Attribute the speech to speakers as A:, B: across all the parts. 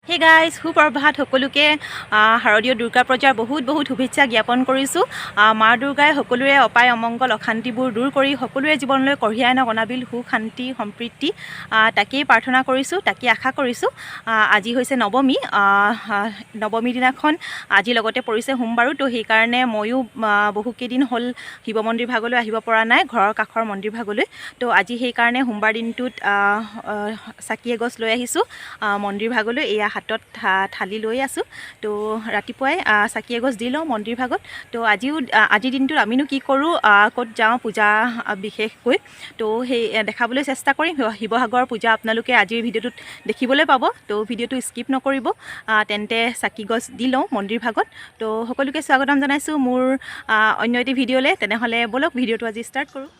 A: Hey guys, সুপ্ৰভাত সকলোকে। শাৰদীয় দুৰ্গা পূজাৰ বহুত বহুত শুভেচ্ছা জ্ঞাপন কৰিছোঁ। মা দুৰ্গাই সকলোৰে অপায় অমংগল অশান্তিবোৰ দূৰ কৰি সকলোৰে জীৱনলৈ কঢ়িয়াই আনক অনাবিল সুখ শান্তি সম্প্ৰীতি, তাকেই প্ৰাৰ্থনা কৰিছোঁ, তাকেই আশা কৰিছোঁ। আজি হৈছে নৱমী। নৱমী দিনাখন আজি লগতে পৰিছে সোমবাৰো, তো সেইকাৰণে ময়ো বহুকেইদিন হ'ল শিৱ মন্দিৰ ভাগলৈ আহিব পৰা নাই, ঘৰৰ কাষৰ মন্দিৰ ভাগলৈ। তো আজি সেইকাৰণে সোমবাৰ দিনটোত চাকি এগছ লৈ আহিছোঁ মন্দিৰ ভাগলৈ। এয়া হাতত থালি লৈ আছোঁ। তো ৰাতিপুৱাই চাকি এগছ দি লওঁ মন্দিৰ ভাগত। তো আজিও আজিৰ দিনটোত আমিনো কি কৰোঁ, ক'ত যাওঁ পূজা বিশেষকৈ, তো সেই দেখাবলৈ চেষ্টা কৰিম। শিৱসাগৰ পূজা আপোনালোকে আজিৰ ভিডিঅ'টোত দেখিবলৈ পাব, তো ভিডিঅ'টো স্কিপ নকৰিব। তেন্তে চাকি গছ দি লওঁ মন্দিৰ ভাগত। তো সকলোকে স্বাগতম জনাইছোঁ মোৰ অন্য এটি ভিডিঅ'লৈ। তেনেহ'লে ব'লক, ভিডিঅ'টো আজি ষ্টাৰ্ট কৰোঁ।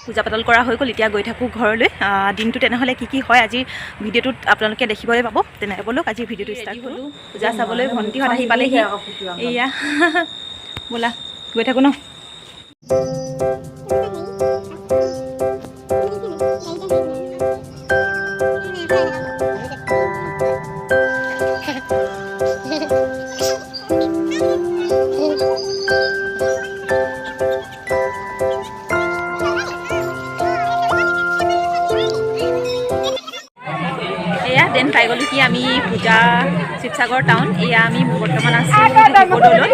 A: পূজা পাতল কৰা হৈ গ'ল, এতিয়া গৈ থাকোঁ ঘৰলৈ। দিনটো তেনেহ'লে কি কি হয় আজিৰ ভিডিঅ'টোত আপোনালোকে দেখিবলৈ পাব। তেনে ব'লক, আজিৰ ভিডিঅ'টো ষ্টাৰ্ট কৰোঁ। পূজা চাবলৈ ভণ্টিহঁত আহি পালেহি। এয়া ব'লা, গৈ থাকোঁ ন। এয়া then পাই গ'লোঁ কি আমি পূজা শিৱসাগৰ টাউন। এয়া আমি বৰ্তমান আছোঁ শিৱদৌলত।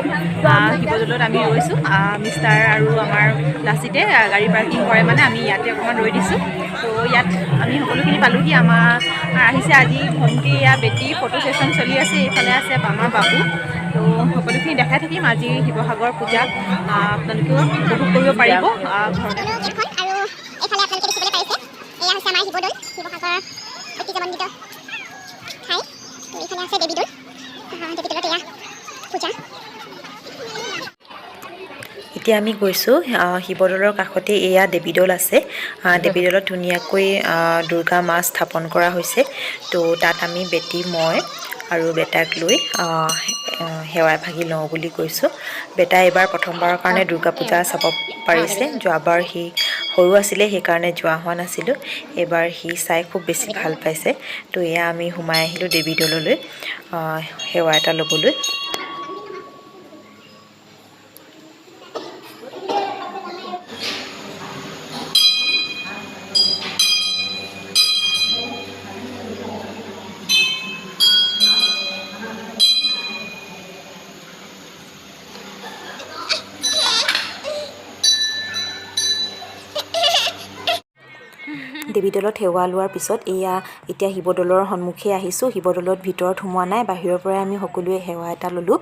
A: শিৱদৌলত আমি ৰৈছোঁ। মিষ্টাৰ আৰু আমাৰ লাচিতে গাড়ী পাৰ্কিং কৰে, মানে আমি ইয়াতে অকণমান ৰৈ দিছোঁ। তো ইয়াত আমি সকলোখিনি পালোঁহি। আমাৰ আহিছে আজি ভণ্টি, এয়া বেটি, ফটো ছেশ্যন চলি আছে। এইফালে আছে আমাৰ বাবু। তো সকলোখিনি দেখাই থাকিম আজি শিৱসাগৰ পূজা। আপোনালোকেও উপভোগ কৰিব পাৰিব ঘৰতে।
B: এখন আৰু এইফালে আপোনালোকে দেখিবলৈ পাইছে, এয়া হৈছে আমাৰ শিৱদৌল, শিৱসাগৰ ঐতিহ্যমণ্ডিত ঠাই। এইফালে আছে দেৱীদৌল। দেৱীদৌলত এয়া পূজা।
C: এতিয়া আমি গৈছোঁ শিৱদৌলৰ কাষতে এয়া দেৱীদৌল আছে। দেৱীদৌলত ধুনীয়াকৈ দুৰ্গা মা স্থাপন কৰা হৈছে। তো তাত আমি বেটি, মই আৰু বেটাক লৈ সেৱা এভাগি লওঁ বুলি গৈছোঁ। বেটাই এইবাৰ প্ৰথমবাৰৰ কাৰণে দুৰ্গা পূজা চাব পাৰিছে। যোৱাবাৰ সি সৰু আছিলে, সেইকাৰণে যোৱা হোৱা নাছিলোঁ। এইবাৰ সি চাই খুব বেছি ভাল পাইছে। তো এয়া আমি সোমাই আহিলোঁ দেৱীদৌললৈ সেৱা এটা ল'বলৈ। দেৱীদৌলত সেৱা লোৱাৰ পিছত এয়া এতিয়া শিৱদৌলৰ সন্মুখে আহিছোঁ। শিৱদৌলত ভিতৰত সোমোৱা নাই, বাহিৰৰ পৰাই আমি সকলোৱে সেৱা এটা ল'লোঁ।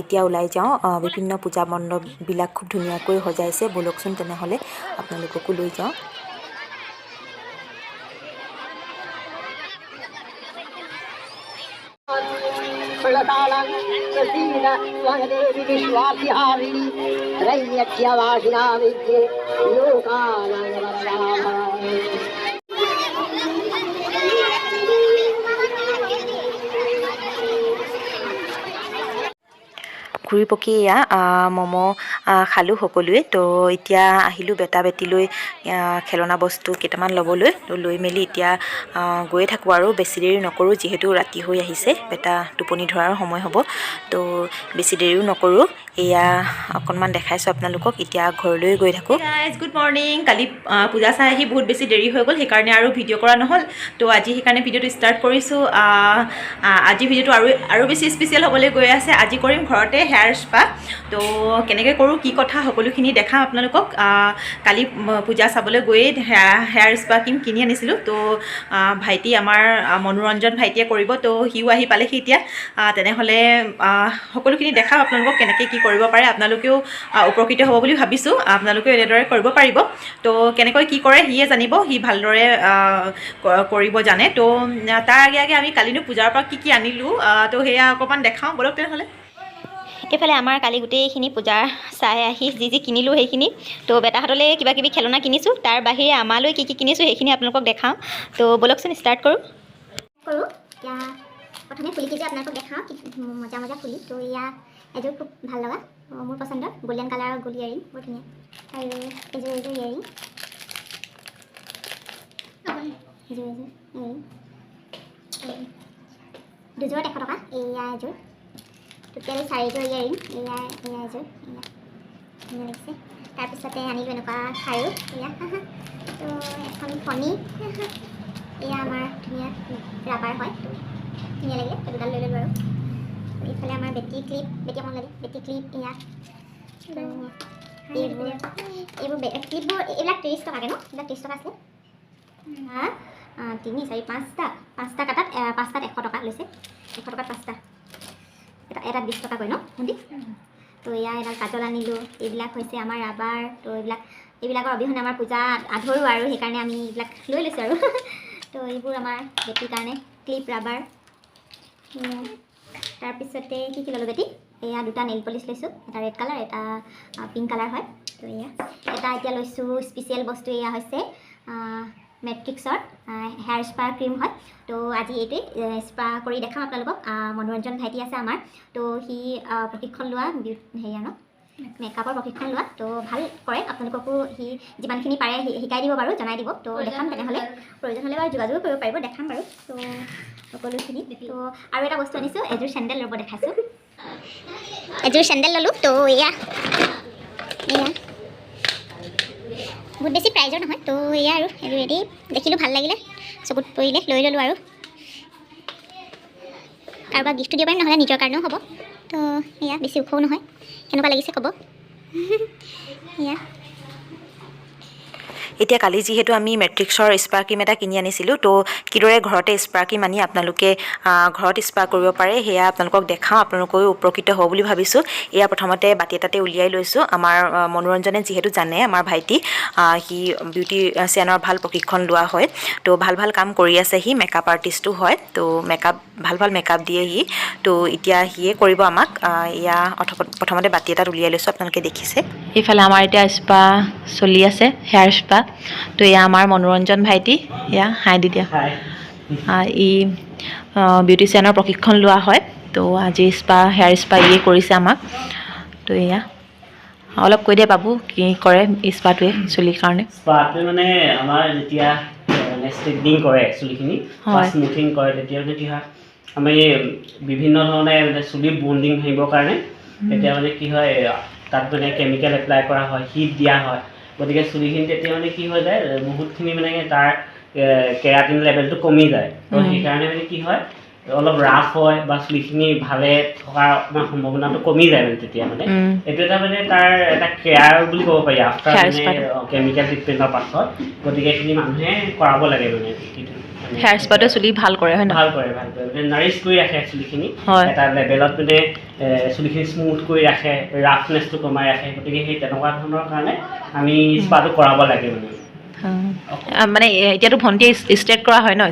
C: এতিয়া ওলাই যাওঁ। বিভিন্ন পূজা মণ্ডপবিলাক খুব ধুনীয়াকৈ সজাইছে। ব'লকচোন তেনেহ'লে, আপোনালোককো লৈ যাওঁ।
D: प्रसीद विश्वासिहारिणि त्रैलक्यवासिना विद्ये लोकानां वरदाः।
C: ঘূৰি পকি এয়া ম'ম' খালোঁ সকলোৱে। তো এতিয়া আহিলোঁ বেটা বেটীলৈ খেলনা বস্তু কেইটামান ল'বলৈ। তো লৈ মেলি এতিয়া গৈয়ে থাকোঁ আৰু বেছি দেৰি নকৰোঁ, যিহেতু ৰাতি হৈ আহিছে, বেটা টোপনি ধৰাৰ সময় হ'ব। তো বেছি দেৰিও নকৰোঁ। এয়া অকণমান দেখাইছোঁ আপোনালোকক। এতিয়া ঘৰলৈ গৈ থাকোঁ।
A: Guys, good morning. কালি পূজা চাই আহি বহুত বেছি দেৰি হৈ গ'ল, সেইকাৰণে আৰু ভিডিঅ' কৰা নহ'ল। তো আজি সেইকাৰণে ভিডিঅ'টো ষ্টাৰ্ট কৰিছোঁ। আজি ভিডিঅ'টো আৰু আৰু বেছি স্পেচিয়েল হ'বলৈ গৈ আছে। আজি কৰিম ঘৰতে হেয়াৰ স্পা। তো কেনেকৈ কৰোঁ, কি কথা, সকলোখিনি দেখাম আপোনালোকক। কালি পূজা চাবলৈ গৈয়ে হেয়াৰ স্পা ক্ৰীম কিনি আনিছিলোঁ। তো ভাইটি আমাৰ মনোৰঞ্জন ভাইটিয়ে কৰিব। তো সিও আহি পালেহি এতিয়া। তেনেহ'লে সকলোখিনি দেখাম আপোনালোকক কেনেকৈ কি কৰিব পাৰে। আপোনালোকেও উপকৃত হ'ব বুলি ভাবিছোঁ, আপোনালোকেও এনেদৰে কৰিব পাৰিব। তো কেনেকৈ কি কৰে সিয়ে জানিব, সি ভালদৰে কৰিব জানে। তো তাৰ আগে আগে আমি কালিনো পূজাৰ পৰা কি কি আনিলোঁ, তো সেয়া অকণমান দেখাওঁ ব'লক তেনেহ'লে।
E: এইফালে আমাৰ কালি গোটেইখিনি পূজা চাই আহি যি যি কিনিলোঁ সেইখিনি, তো বেটাহঁতলৈ কিবা কিবি খেলনা কিনিছোঁ, তাৰ বাহিৰে আমালৈ কি কি কিনিছোঁ সেইখিনি আপোনালোকক দেখাওঁ। তো ব'লকচোন, ষ্টাৰ্ট কৰোঁ।
B: কৰোঁ। এতিয়া প্ৰথমে ফুলি কেইযোৰ আপোনালোকক দেখাওঁ, কি মজা মজা ফুলি। তো এয়া এযোৰ খুব ভাল লগা, মোৰ পচন্দৰ গল্ডেন কালাৰৰ গোল ইয়েৰিং, বৰ ধুনীয়া। আৰু এযোৰ এযোৰ ইয়েৰিং, এযোৰ এযোৰ ইয়েৰিং, দুযোৰত 100 টকা। এয়া এযোৰ, টোটেল 4যোৰ ইয়েৰিং। এয়া এয়া এযোৰ, এয়া ধুনীয়া লাগিছে। তাৰপিছতে আনিলোঁ এনেকুৱা খাৰু, এয়া। তো এখন ফণি, এয়া আমাৰ ধুনীয়া ৰাবাৰ হয়, ধুনীয়া লাগিলে, তো দুডাল লৈ ল'লোঁ। আৰু এইফালে আমাৰ বেটি ক্লিপ, বেটি অকণ লাগে, বেটি ক্লিপ এয়া। তো এইবোৰ এইবোৰ ক্লিপবোৰ এইবিলাক 30 টকাকৈ ন, এইবিলাক 30 টকা আছিলে। 3 4 5টা, 5টা কাটাত 5টাত 100 টকা লৈছে, 100 টকাত 5টা, এটা এটাত 20 টকাকৈ ন ভণ্টি। তো এয়া এডাল কাজল আনিলোঁ। এইবিলাক হৈছে আমাৰ ৰাবাৰ। তো এইবিলাকৰ অবিহনে আমাৰ পূজা আধৰুৱা আৰু, সেইকাৰণে আমি এইবিলাক লৈ লৈছোঁ আৰু। তো এইবোৰ আমাৰ বেটীৰ কাৰণে ক্লিপ, ৰাবাৰ। তাৰপিছতে কি কি ল'লোঁ বেটী? এয়া দুটা নেইল পলিচ লৈছোঁ, এটা ৰেড কালাৰ, এটা পিংক কালাৰ হয়। তো এয়া এটা এতিয়া লৈছোঁ স্পেচিয়েল বস্তু, এয়া হৈছে মেট্ৰিক্সৰ হেয়াৰ স্পা ক্ৰীম হয়। তো আজি এইটোৱেই স্পা কৰি দেখাম আপোনালোকক। মনোৰঞ্জন ভাইটি আছে আমাৰ, তো সি প্ৰশিক্ষণ লোৱা, হেৰিয়া ন মেকআপৰ প্ৰশিক্ষণ লোৱা, তো ভাল কৰে। আপোনালোককো সি যিমানখিনি পাৰে শিকাই দিব বাৰু, জনাই দিব। তো দেখাম তেনেহ'লে, প্ৰয়োজন হ'লে বাৰু যোগাযোগো কৰিব পাৰিব, দেখাম বাৰু তো সকলোখিনি। তো আৰু এটা বস্তু আনিছোঁ, এযোৰ চেণ্ডেল, ৰ'ব দেখাইছোঁ। এযোৰ চেণ্ডেল ল'লোঁ। তো এয়া এয়া বহুত বেছি প্ৰাইজৰ নহয়। তো এয়া আৰু এযোৰ এনেই দেখিলোঁ ভাল লাগিলে, চকুত পৰিলে লৈ ল'লোঁ আৰু। কাৰোবাক গিফ্টো দিব পাৰিম, নহ'লে নিজৰ কাৰণেও হ'ব। তো এয়া বেছি ওখও নহয়, কেনেকুৱা লাগিছে ক'ব। এয়া
C: এতিয়া কালি যিহেতু আমি মেট্ৰিক্সৰ স্পা ক্ৰীম এটা কিনি আনিছিলোঁ, তো কিদৰে ঘৰতে স্পা ক্ৰীম আনি আপোনালোকে ঘৰত স্পা কৰিব পাৰে সেয়া আপোনালোকক দেখাওঁ, আপোনালোকেও উপকৃত হ'ব বুলি ভাবিছোঁ। এয়া প্ৰথমতে বাতি এটাতে উলিয়াই লৈছোঁ। আমাৰ মনোৰঞ্জনে যিহেতু জানে, আমাৰ ভাইটি, সি বিউটিচিয়ানৰ ভাল প্ৰশিক্ষণ লোৱা হয়, তো ভাল ভাল কাম কৰি আছে। সি মেকআপ আৰ্টিষ্টো হয়, তো মেকআপ ভাল ভাল মেকআপ দিয়ে সি। তো এতিয়া সিয়ে কৰিব আমাক। এয়া প্ৰথমতে বাতি এটাত উলিয়াই লৈছোঁ, আপোনালোকে দেখিছে। এইফালে আমাৰ এতিয়া স্পা চলি আছে, হেয়াৰ স্পা। তো এয়া আমাৰ মনোৰঞ্জন ভাইটি, এয়া হাই দি দিয়া। ই বিউটিচিয়ানৰ প্ৰশিক্ষণ লোৱা হয়, তো আজি স্পা, হেয়াৰ স্পা ইয়ে কৰিছে আমাক। তো এয়া অলপ কৈ দিয়া বাবু, কি কৰে স্পাটোৱে চুলিৰ কাৰণে?
F: স্পাটোৱে মানে আমাৰ যেতিয়া মানে ষ্ট্ৰেইটনিং কৰে চুলিখিনি বা স্মুথিং কৰে, তেতিয়া মানে কি হয়, আমি বিভিন্ন ধৰণে মানে চুলি বণ্ডিং ভাঙিবৰ কাৰণে তেতিয়া মানে কি হয়, তাত মানে কেমিকেল এপ্লাই কৰা হয়, হিট দিয়া হয়। গতিকে চুলিখিনি তেতিয়া মানে কি হৈ যায়, বহুতখিনি মানে তাৰ কেৰাটিন লেভেলটো কমি যায়। তো সেইকাৰণে মানে কি হয়, অলপ ৰাফ হয় বা চুলিখিনি ভালে থকাৰ অকণমান সম্ভাৱনাটো কমি যায় মানে তেতিয়া মানে। এইটো এটা মানে তাৰ এটা কেয়াৰ বুলি ক'ব পাৰি আফটাৰ মানে কেমিকেল ট্ৰিটমেণ্টৰ পাছত। গতিকে এইখিনি মানুহে কৰাব লাগে মানে।
C: হেয়াৰ স্পাটো চুলি ভাল কৰে হয়?
F: ভাল কৰে, ভাল কৰে, মানে নাৰিছ কৰি ৰাখে চুলিখিনি এটা লেভেলত, মানে চুলিখিনি স্মুথ কৰি ৰাখে, ৰাফনেছটো কমাই ৰাখে। গতিকে সেই তেনেকুৱা ধৰণৰ কাৰণে আমি স্পাটো কৰাব লাগে মানে।
C: মানে এতিয়াতো ভণ্টিয়ে ষ্ট্ৰেট কৰা হয় ন,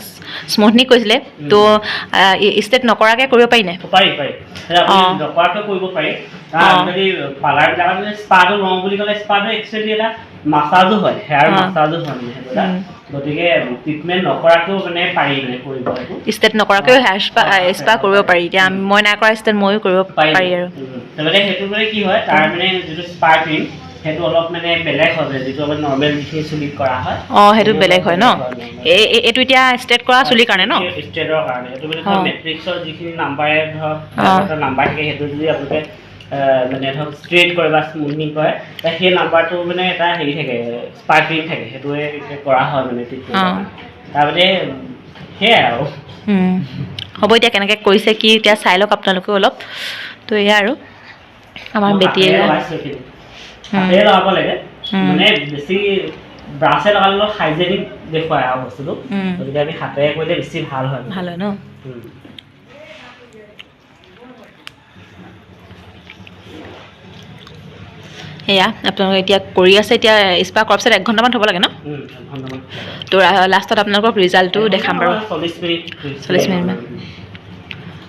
C: স্মুথনিং কৰিছিলে, তো ষ্ট্ৰেট নকৰাকৈ কৰিব পাৰি নাই?
F: পাৰি পাৰি, নকৰাকৈ কৰিব পাৰি। আজিকালি পাৰ্লাৰবিলাকত মানে স্পাটো লওঁ বুলি ক'লে স্পাটো একচুৱেলি এটা মাছাজো হয়, হেয়াৰ মাছাজো হয় মানে সেইটো এটা। গতিকে ট্ৰিটমেণ্ট নকৰাকৈও মানে পাৰি মানে কৰিব।
C: ষ্ট্ৰেট নকৰাকৈও হেয়াৰ স্পা স্পা কৰিব পাৰি। এতিয়া মই নাই কৰা ষ্ট্ৰেট, ময়ো কৰিব পাৰি আৰু।
F: তাৰমানে সেইটো মানে কি হয়, তাৰ মানে যিটো স্পা ক্ৰীম সেইটো অলপ মানে বেলেগ হয়, যিটো আমাৰ নৰ্মেল যিখিনি চুলিত কৰা হয়।
C: অঁ, সেইটো বেলেগ হয় ন। এইটো এতিয়া ষ্ট্ৰেট কৰা চুলিৰ কাৰণে ন?
F: ষ্ট্ৰেটৰ কাৰণে। এইটো মানে ধৰক মেট্ৰিক্সৰ যিখিনি নাম্বাৰে ধৰক এটা নাম্বাৰ থাকে, সেইটো যদি আপোনালোকে মানে ধৰক ষ্ট্ৰেইট কৰে বা স্মুথনিং কৰে, সেই নাম্বাৰটো মানে এটা হেৰি থাকে, স্পা ক্ৰীম থাকে, সেইটোৱে কৰা হয় মানে ট্ৰিটমেণ্ট। তাৰমানে সেয়াই আৰু।
C: হ'ব, এতিয়া কেনেকৈ কৰিছে কি এতিয়া চাই লওক আপোনালোকেও অলপ। তো এয়া আৰু আমাৰ বেটীয়ে
F: হাতেৰে লগাব লাগে, মানে বেছি ব্ৰাছে লগালে অলপ হাইজেনিক দেখুৱায় আৰু বস্তুটো। গতিকে আমি হাতেৰে কৰিলে বেছি ভাল হয়।
C: ভাল হয় ন? এয়া আপোনালোকে এতিয়া কৰি আছে। এতিয়া স্পা কৰাৰ পিছত 1 ঘণ্টামান থ'ব লাগে ন? তো লাষ্টত আপোনালোকক ৰিজাল্টটো দেখাম বাৰু। 40 মিনিটমান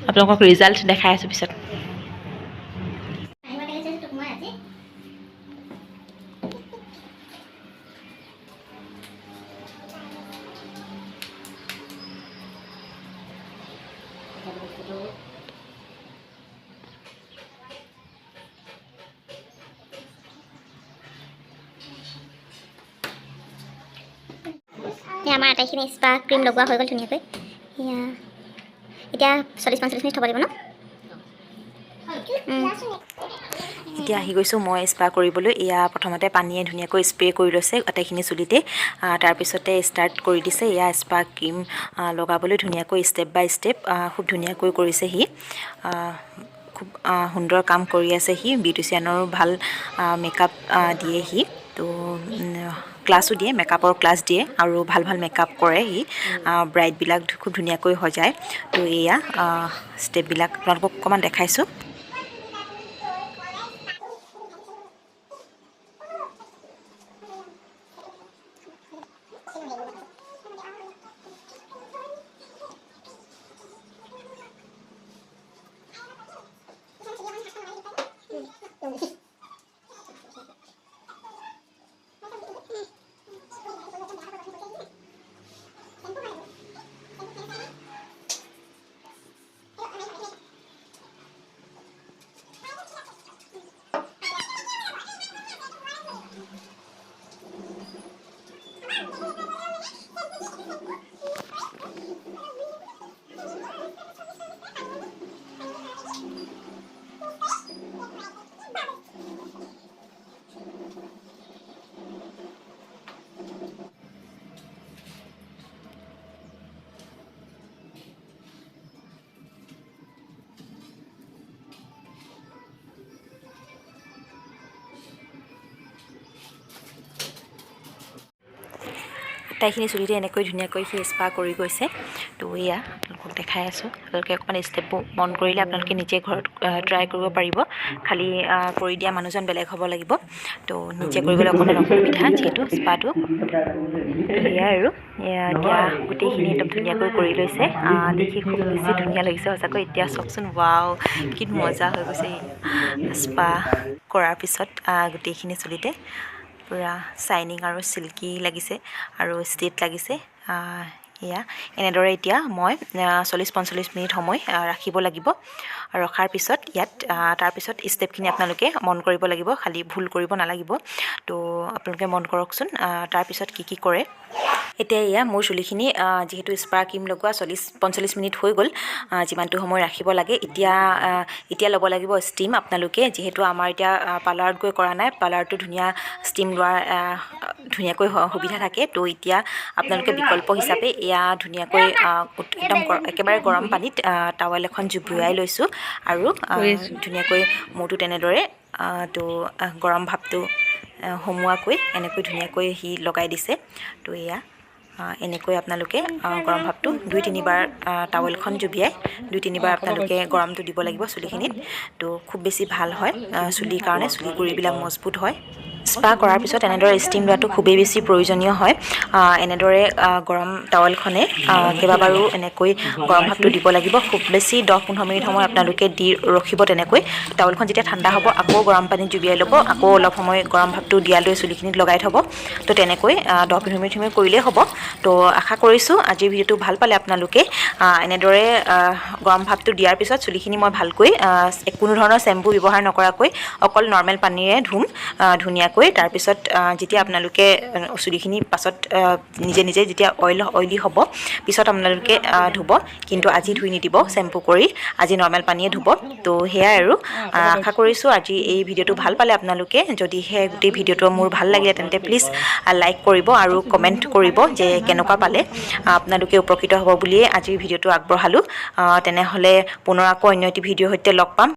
C: আপোনালোকক ৰিজাল্ট দেখাই আছোঁ পিছত।
B: এয়া আমাৰ আটাইখিনি স্পা ক্ৰীম লগোৱা হৈ গ'ল ধুনীয়াকৈ। এয়া এতিয়া 40-45 মিনিট থ'ব লাগিব ন?
C: এতিয়া আহি গৈছোঁ মই স্পা কৰিবলৈ। এয়া প্ৰথমতে পানীয়ে ধুনীয়াকৈ স্প্ৰে কৰি লৈছে আটাইখিনি চুলিতে। তাৰপিছতে ষ্টাৰ্ট কৰি দিছে এয়া স্পা ক্ৰীম লগাবলৈ ধুনীয়াকৈ, ষ্টেপ বাই ষ্টেপ খুব ধুনীয়াকৈ কৰিছে সি। খুব সুন্দৰ কাম কৰি আছে সি। বিউটিচিয়ানৰো ভাল মেকআপ দিয়ে সি। তো ক্লাছো দিয়ে, মেকআপৰ ক্লাছ দিয়ে আৰু ভাল ভাল মেকআপ কৰে সি। ব্ৰাইডবিলাক খুব ধুনীয়াকৈ সজায়। তো এয়া ষ্টেপবিলাক আপোনালোকক অকণমান দেখাইছোঁ। আটাইখিনি চুলিতে এনেকৈ ধুনীয়াকৈ সি স্পা কৰি গৈছে। তো এয়া আপোনালোকক দেখাই আছোঁ। আপোনালোকে অকণমান ষ্টেপবোৰ মন কৰিলে আপোনালোকে নিজে ঘৰত ট্ৰাই কৰিব পাৰিব। খালি কৰি দিয়া মানুহজন বেলেগ হ'ব লাগিব। তো নিজে কৰিবলৈ অকণমান অসুবিধা যিহেতু স্পাটো। সেয়াই আৰু এয়া এতিয়া গোটেইখিনি একদম ধুনীয়াকৈ কৰি লৈছে। দেখি খুব বেছি ধুনীয়া লাগিছে সঁচাকৈ। এতিয়া চাওকচোন, ৱাও, কি মজা হৈ গৈছে। স্পা কৰাৰ পিছত গোটেইখিনি চুলিতে পূৰা শ্বাইনিং আৰু চিল্কি লাগিছে আৰু ষ্ট্ৰেইট লাগিছে। এয়া এনেদৰে এতিয়া মই 40-45 মিনিট সময় ৰাখিব লাগিব। ৰখাৰ পিছত ইয়াত তাৰপিছত ষ্টেপখিনি আপোনালোকে মন কৰিব লাগিব, খালি ভুল কৰিব নালাগিব। তো আপোনালোকে মন কৰকচোন তাৰপিছত কি কি কৰে। এতিয়া এয়া মোৰ চুলিখিনি যিহেতু স্পা ক্ৰীম লগোৱা 40-45 মিনিট হৈ গ'ল, যিমানটো সময় ৰাখিব লাগে। এতিয়া ল'ব লাগিব ষ্টিম। আপোনালোকে যিহেতু আমাৰ এতিয়া পাৰ্লাৰত গৈ কৰা নাই, পাৰ্লাৰটো ধুনীয়া ষ্টিম লোৱাৰ ধুনীয়াকৈ সুবিধা থাকে। তো এতিয়া আপোনালোকে বিকল্প হিচাপে এয়া ধুনীয়াকৈ একদম একেবাৰে গৰম পানীত টাৱেল এখন জুবুৰিয়াই লৈছোঁ আৰু ধুনীয়াকৈ মূৰটো তেনেদৰে তো গৰম ভাপটো সোমোৱাকৈ এনেকৈ ধুনীয়াকৈ সি লগাই দিছে। তো এয়া এনেকৈ আপোনালোকে গৰম ভাপটো দুই তিনিবাৰ টাৱেলখন জুবিয়াই দুই তিনিবাৰ আপোনালোকে গৰমটো দিব লাগিব চুলিখিনিত। তো খুব বেছি ভাল হয় চুলিৰ কাৰণে, চুলি গুৰিবিলাক মজবুত হয়। স্পা কৰাৰ পিছত এনেদৰে ষ্টিম লোৱাটো খুবেই বেছি প্ৰয়োজনীয় হয়। এনেদৰে গৰম টাৱেলখনে কেইবাবাৰো এনেকৈ গৰম ভাপটো দিব লাগিব। খুব বেছি 10-15 মিনিট সময় আপোনালোকে দি ৰখিব তেনেকৈ। টাৱেলখন যেতিয়া ঠাণ্ডা হ'ব, আকৌ গৰম পানীত জুবিয়াই ল'ব, আকৌ অলপ সময় গৰম ভাপটো দিয়ালৈ চুলিখিনিত লগাই থ'ব। তো তেনেকৈ 10-15 মিনিট সময় কৰিলেই হ'ব। তো আশা কৰিছোঁ আজিৰ ভিডিঅ'টো ভাল পালে আপোনালোকে। এনেদৰে গৰম ভাপটো দিয়াৰ পিছত চুলিখিনি মই ভালকৈ কোনো ধৰণৰ শ্বেম্পু ব্যৱহাৰ নকৰাকৈ অকল নৰ্মেল পানীৰে ধুম ধুনীয়াকৈ। তাৰপিছত যেতিয়া আপোনালোকে চুলিখিনি পাছত নিজে নিজে যেতিয়া অইলি হ'ব, পিছত আপোনালোকে ধুব, কিন্তু আজি ধুই নিদিব শ্বেম্পু কৰি, আজি নৰ্মেল পানীয়ে ধুব। তো সেয়াই আৰু আশা কৰিছোঁ আজি এই ভিডিঅ'টো ভাল পালে আপোনালোকে। যদিহে গোটেই ভিডিঅ'টো মোৰ ভাল লাগিলে, তেন্তে প্লিজ লাইক কৰিব আৰু কমেণ্ট কৰিব যে কেনেকুৱা পালে। আপোনালোকে উপকৃত হ'ব বুলিয়ে আজিৰ ভিডিঅ'টো আগবঢ়ালোঁ। তেনেহ'লে পুনৰ আকৌ অন্য এটি ভিডিঅ'ৰ সৈতে লগ পাম।